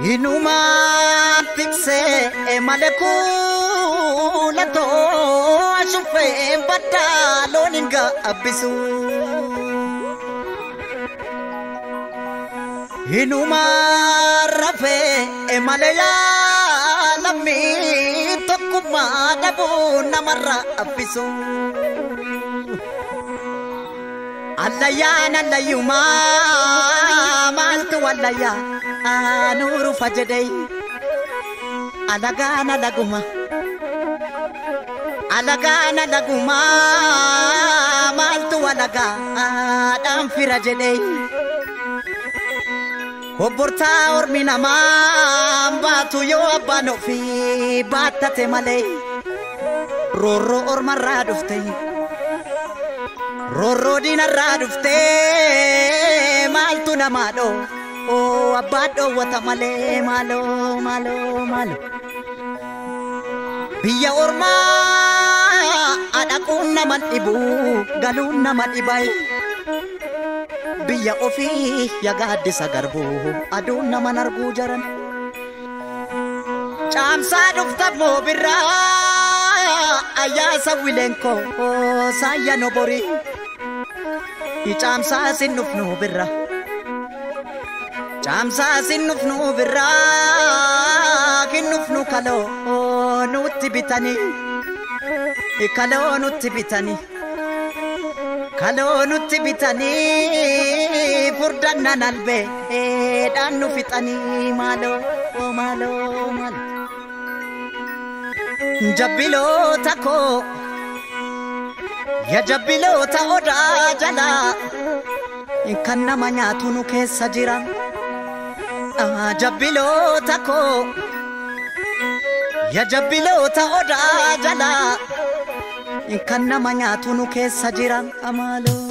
Inuma tiksee malee kuulatoo ashuufee baddaa loon hin gaabbisu. Inuma rafee malee yaalamii tokkummaa dhabuu namarraa abbisu. Allayyaan allayyumaa maaltu wallayyaa anuuru fajedhee alagaan alaguma alagaan alaguma maaltu alagaa dhaan fira jedhee obbortaa ormi namaa baatu yoo abbaan ofii baattate malee roorroo ormarraa dhufte. Roorroo diinarraa dhuftee maaltu namaa dhoo abbaa dhoowwata malee maaloo maaloo maaloo. Biyya ormaa dhaquun nama dhibu galuun nama dhibaye biyya ofii yagaaddisa garbuu aduun nama arguu jaran. Caamsaa dhufta moo birraa ayyaasa wileenkoo saayya noborii. Caamsaa sin dhufnu birra caamsaa sin dhufnu birra kinnufnu kaloo nutti bitanii kaloo nutti bitanii kaloo nutti bitanii furdannaan albee dhaan nu fixanii maaloo maaloo maaloo. Jabbiloota koo. Ya jabbiloota odaa jalaa kan nama nyaatu nu keessa jira. Jabbiloota koo ya jabbiloota odaa jalaa kan nama nyaatu nu keessa jira. Maaloo.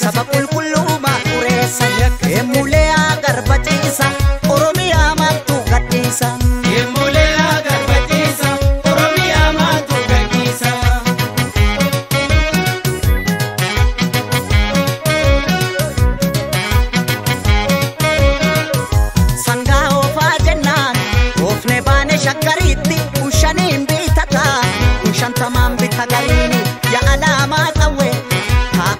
Saba qulqullummaa xureessa eemulee agarbachiisa Oromiyaa maaltu gadhiisa. Eemulee agarbachiisa Oromiyaa maaltu gadhiisa. Sangaa oofaa jennaan oofne baane shakkariitti ushaniin bitataa ushantamaan bita gariini yaa alaamaa qawwee.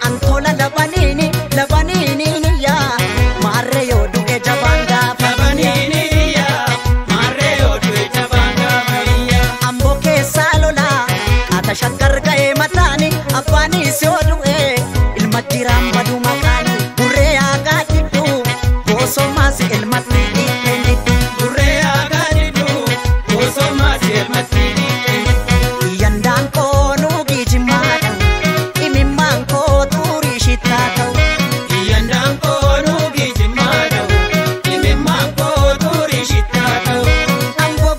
Antola labaniini labaniini yaa maarree yoo du'e jabaan gaafa labaniini yaa maarree yoo du'e jabaan gaafa yaa. Amboo keessaa lolaa haata shaggar ga'ee mataani abbaanis yoo du'e ilma jiraan baduu maqaani burree aagaa jidduu boosomaas ilmatti dhiibbeen jidduu. Burree aagaa jidduu boosomaas ilmatti dhiibbeen jidduu. Yandaan koonuu geejjimaadha. Imimmaan koo xurii shittaa ta'u. Yandaan koonuu geejjimaa ta'u. Imimmaan koo xurii shittaa ta'u. Amboo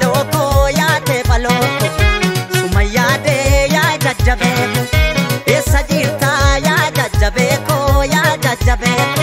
Baloo yaa ta'e baloo suma yaadee yaa jajjabeeko eessa jirtaa yaa jajjabeeko yaa jajjabeeko.